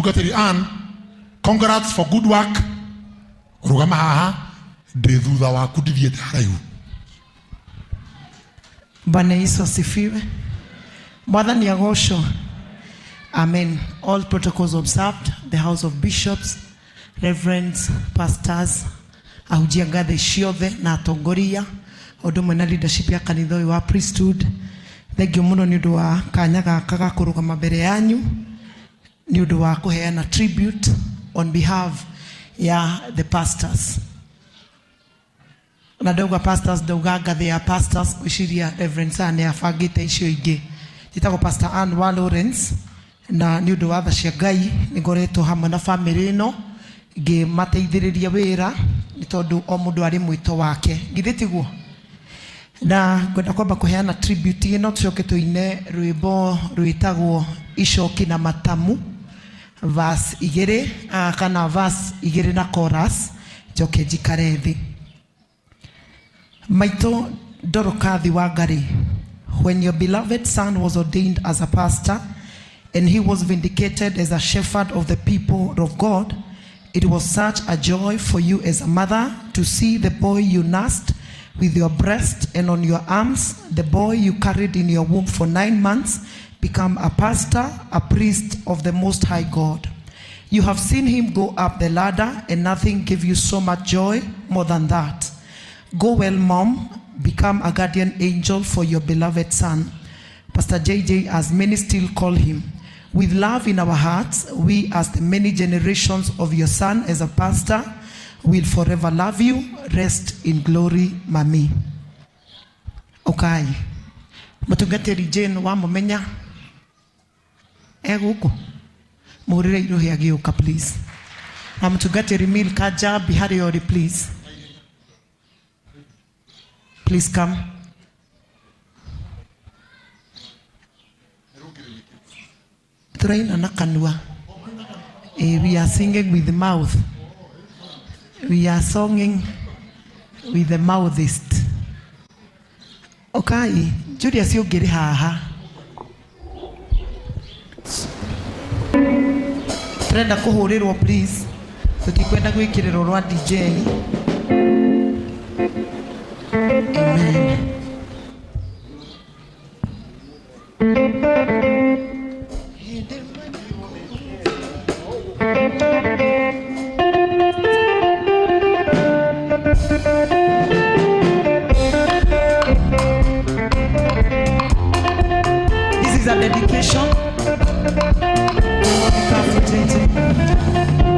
Mũtungatĩri Ann, congrats for good work. Rũgama haha, ndĩ thutha waku, ndithiĩte haraihu. Bwana Yesu asifiwe. Mwathani agocwo. Amen. All protocols observed. The House of Bishops, Reverends, pastors, ahunjia ngathĩ ciothe na atongoria, o ũndũ ũmwe na leadership ya kanitha ũyũ wa priesthood. Thengiũ mũno nĩ ũndũ wa kanya gaka ga kũrũgama mbere yanyu nĩ ũndũ wa kũheana tribute on behalf ya the pastors. Na ndauga pastors, ndauga ngathĩ ya pastors, ngwĩciria Reverend Sir nĩ abangĩte icio ingĩ. Njĩtagwo Pastor Ann wa Lawrence, na nĩ ũndũ wa tha cia Ngai nĩ ngoretwo hamwe na famĩlĩ ĩno ngĩmateithĩrĩria wĩra, nĩ tondũ o mũndũ arĩ mwĩto wake, githĩ tiguo? Na ngwenda kwamba kũheana tribute ĩno, tũcoke tũine rwĩmbo rwĩtagwo Icoki na Matamu, verse igĩrĩ, kana verse igĩrĩ na chorus, njoke njikare thĩ. Maitũ Dorokathi Wangari, when your beloved son was ordained as a pastor and he was vindicated as a shepherd of the people of God, it was such a joy for you as a mother to see the boy you nursed with your breast and on your arms, the boy you carried in your womb for 9 months, become a pastor, a priest of the Most High God. You have seen him go up the ladder, and nothing gave you so much joy more than that. Go well, Mom. Become a guardian angel for your beloved son, Pastor JJ, as many still call him. With love in our hearts, we as the many generations of your son as a pastor will forever love you. Rest in glory, Mami. Okay. Mũtungatĩri Jane wamũmenya egũkũ, mũhũrĩre irũhĩ agĩũka, please. Na mũtungatĩri Milka Jambi harĩa ũrĩ, please. Please come. Tũraina na kanua. We are singing with the mouth. We are songing with the mouthist. Okay, Julius ũngĩrĩ haha. Tũrenda kũhũrĩrwo, please. Tũtikwenda gwĩkĩrĩrwo rwa DJ. Amen. This is a dedication. Careful, JJ.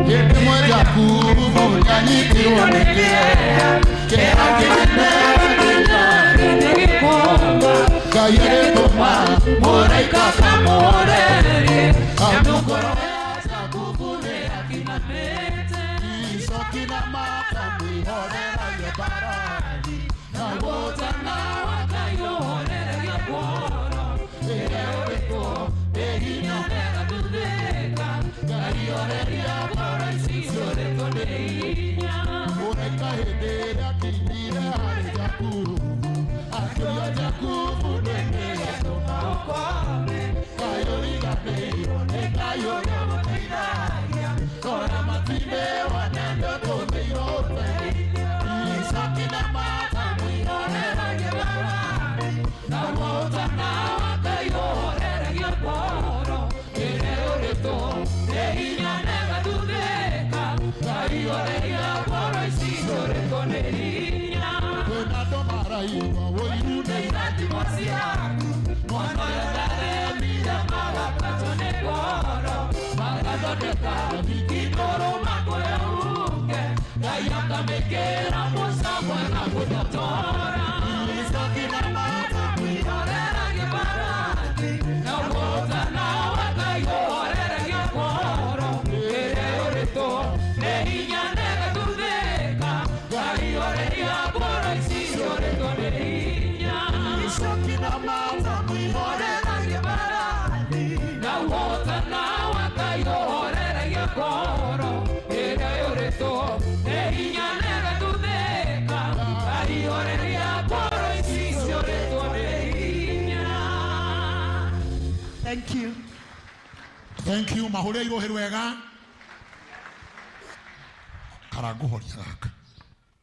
Hĩndĩ ĩmwe Jakubu nĩanyitirwo nĩ kĩeha, kĩeha kĩnene Ngai agĩtũma mũraika akamũhorerie, amu ngoro ya Jakubu nĩyakinanĩte. Icoki na matamu ihoreragia mbarathi, naguo ũtana wa Ngai ũhoreragia ngoro. Ĩrĩa ũrĩtwo nĩ hinya nĩgathuthĩka, Ngai horeria ngoro ici ciũrĩtwo nĩ hinya. Mũraika hĩndĩ ĩrĩa akinyire harĩ Jakubu, akĩũria Jakubu nĩkĩ gĩatũma ũkwame, kaĩ ũriganĩirwo nĩ Ngai ũrĩa ũgũteithagia, rora matinde wone nĩũtũmĩirwo ũteithio. Icoki na matamu ihoreragia mbarathi, naguo ũtana wa Ngai ũhoreragia ngoro. Ĩrĩa ũrĩtwo nĩ hinya nĩgathuthĩka, Ngai horeria ngoro ici ciũrĩtwo nĩ hinya. Kwĩna andũ maraigua ũiru nĩ irathimo ciaku, mwana ũrĩa ndaremire magakatwo nĩ ngoro, magathondeka igũrũ makũreuke, Ngai akamĩkĩra mũca mwega kũnyotora. Icoki na matamu ihoreragia mbarathi, naguo ũtana wa Ngai ũhoreragia ngoro. Ĩrĩa yũrĩtwo nĩ hinya nĩgathuthĩka, Ngai horeria ngoro ici ciũrĩtwo nĩ hinya. Icoki na matamu ihoreragia mbarathi, naguo ũtana wa Ngai ũhoreragia ngoro. Ĩrĩa yũrĩtwo nĩ hinya nĩgathuthĩka, Ngai horeria ngoro ici ciũrĩtwo nĩ hinya. Thank you. Thank you. Mahũrĩre irũhĩ rwega. Karangũhoria gaka.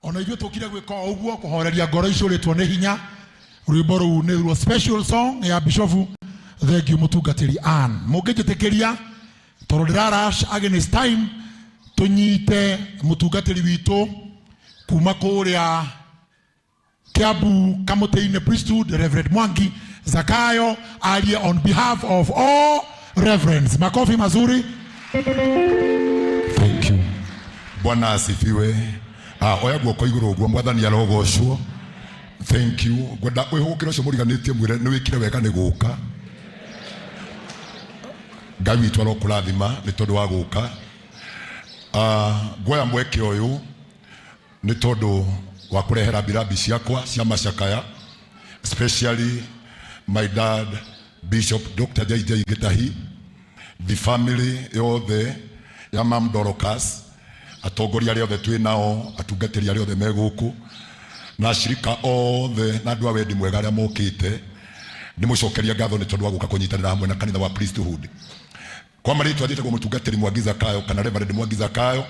Ona ithuĩ tũkire gwĩka o ũguo, kũhoreria ngoro icũrĩtwo nĩ hinya. Rwĩmbo rũu nĩ ruo special song ya bishofu. Thank you mũtungatĩri Ann. Mũngĩnjĩtĩkĩria tondũ ndĩra rush against time, tũnyite mũtungatĩri witũ kuma kũrĩa Kiambu Kamũtĩ-inĩ Priesthood, Reverend Mwangi Zakayo arie on behalf of all reverends. Makofi mazuri. Thank you. Bwana asifiwe. Ah, oya guoko igũrũ ũguo, mwathani arogocwo. Thank you. Ngwenda wĩhũgũkĩre ũcio mũriganĩtie, mwĩre nĩ wĩkire wega nĩ gũka. Ngai witũ arokũrathima nĩ tondũ wa gũka. Ah, nguoya mweke ũyũ nĩ tondũ wa kũrehera mbirabi ciakwa cia macakaya, especially my dad Bishop Dr. JJ Gitahi, the family yothe ya Mam Dorcas, atongoria arĩa othe twĩ nao, atungatĩri arĩa othe me gũkũ, na ashirika othe na andũ a wendi mwega arĩa mokĩte. Ndĩmũcokeria ngatho nĩ tondũ wa gũka kũnyitanĩra hamwe na kanitha wa priesthood. Kwa marĩtwa njĩtagwo mũtungatĩri Mwangi Zakayo kana Reverend Mwangi Zakayo.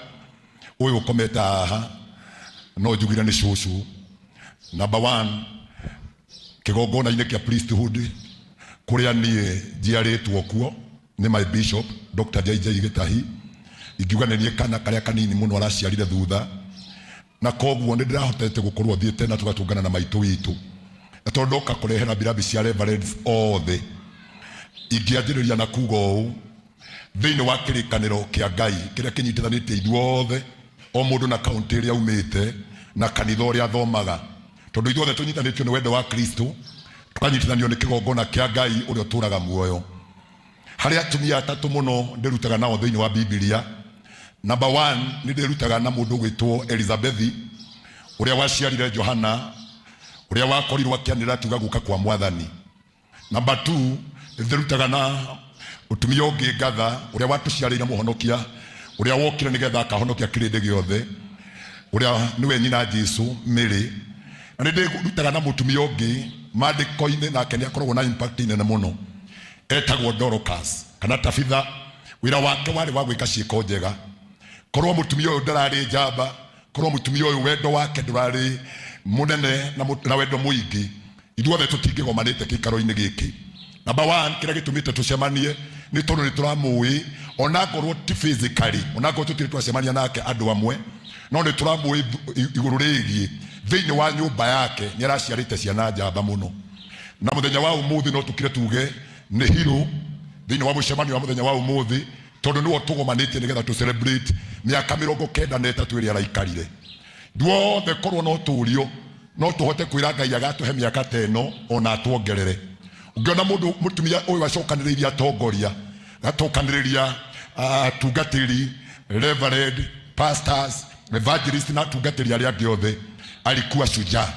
Ũyũ ũkomete haha no njugire nĩ cũcũ. Number one, kĩgongona-inĩ kĩa priesthood kũrĩa niĩ njiarĩtwo kuo nĩ my bishop Dr. JJ Gĩtahi. Ingiuga nĩ niĩ kana karĩa kanini mũno araciarire thutha, na koguo nĩ ndĩrahotete gũkorwo thiĩte na tũgatũngana na maitũ witũ, na tondũ ndoka kũrehera mbirabi cia reverends othe, ingĩanjĩrĩria na kuga ũũ: thĩinĩ wa kĩrĩkanĩro kĩa Ngai kĩrĩa kĩnyitithanĩtie ithuothe, o mũndũ na kaũntĩ ĩrĩa aumĩte na kanitha ũrĩa athomaga, tondũ ithuothe tũnyitanĩtio nĩ wendo wa Kristo, tũkanyitithanio nĩ kĩgongona kĩa Ngai ũrĩa ũtũraga muoyo. Harĩ atumia atatũ mũno ndĩrutaga nao thĩinĩ wa Bibilia. Number one, nĩ ndĩrutaga na mũndũ ũgwĩtwo Elizabethi, ũrĩa waciarire Johana, ũrĩa wakorirwo akĩanĩrĩra akiuga gũka kwa mwathani. Number two, nĩndĩrutaga na mũtumia ũngĩ ngatha, ũrĩa watũciarĩire mũhonokia, ũrĩa wokire nĩgetha akahonokia kĩrĩndĩ gĩothe, ũrĩa nĩwe nyina Jesu Mary. Na nĩndĩrutaga na mũtumia ũngĩ maandĩko-inĩ, nake nĩ akoragwo na impact nene mũno, etagwo Dorcas kana Tabitha. Wĩra wake warĩ wa gwĩka ciĩko njega. Korwo mũtumia ũyũ ndararĩ njamba, korwo mũtumia ũyũ wendo wake ndũrarĩ mũnene na wendo mũingĩ, ithuothe tũtingĩgomanĩte gĩikaro-inĩ gĩkĩ. Number one, kĩrĩa gĩtũmĩte tũcemanie nĩ tondũ nĩ tũramũĩ, ona ngorwo ti physically, ona ngorwo tũtirĩ twacemania nake andũ amwe, no nĩ tũramũĩ igũrũ rĩgiĩ thĩinĩ wa nyũmba yake nĩ araciarĩte ciana njamba mũno. Na mũthenya wa ũmũthĩ no tũkire tuge nĩ hero thĩinĩ wa mũcemanio wa mũthenya wa ũmũthĩ, tondũ nĩwe tũgomanĩtie nĩgetha tũ celebrate mĩaka 93 ĩrĩa araikarire. Ithuothe korwo no tũrio, no tũhote kwĩra Ngai agatũhe mĩaka ta ĩno ona atuongerere. Ũngĩona mũndũ mũtumia ũyũ acokanĩrĩirie atongoria, agatokanĩrĩria atungatĩri, reverend, pastors, evangelist na atungatĩri arĩa angĩ othe, alikuwa shujaa.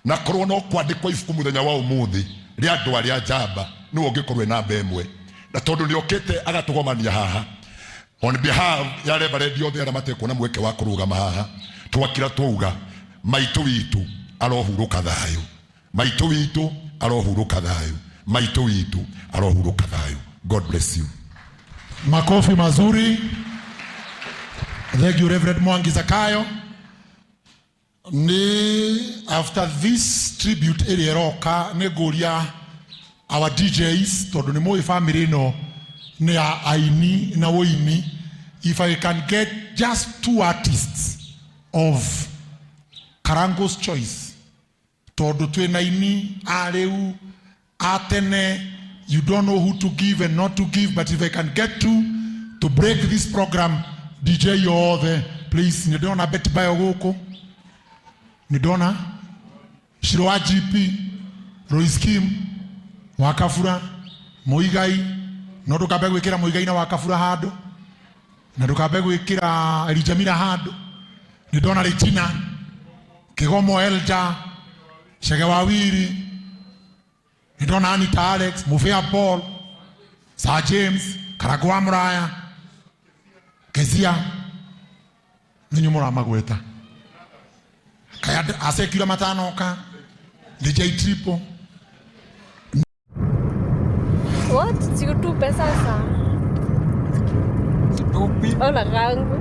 Na korwo no kwandĩkwo ibuku mũthenya wa ũmũthĩ rĩa andũ arĩa njamba, nĩwe ũngĩkorwo e namba ĩmwe. Na tondũ nĩokĩte agatũgomania haha on behalf ya reverend othe arĩa matekuona mweke wa kũrũgama haha, twakira twauga maitũ witũ arohurũka thayũ, maitũ witũ arohurũka thayũ, maitũ witũ arohurũka thayũ. God bless you. Makofi mazuri. Thank you Reverend Mwangi Zakayo. Nĩ after this tribute ĩrĩa ĩroka, nĩ ngũria our DJs, tondũ nĩ mũĩ family ĩno nĩ ya aini na ũini, if I can get just two artists of Karango's choice, tondũ twĩna aini a rĩu, a tene, you don't know who to give and not to give, but if I can get two to break this program, DJ yothe please. Nĩ ndĩrona Betty Bayo gũkũ, nĩ ndona Shiro wa GP, Royce Kim wa Kabura, Muigai. No ndũkambe gwĩkĩra Muigai na wa Kabura handũ, na ndũkambe gwĩkĩra Elijamira handũ. Nĩ ndona Regina Kĩgomo, Elda Chege wa Wiri, nĩ ndona Anita Alex, Muvea Paul, Sir James Karangũ wa Mũraya, Kezia, nĩ inyuĩ mũramagweta. Kaya acekira matanoka, DJ Triple. What? Si utupe sasa. Upi. Ona kangu.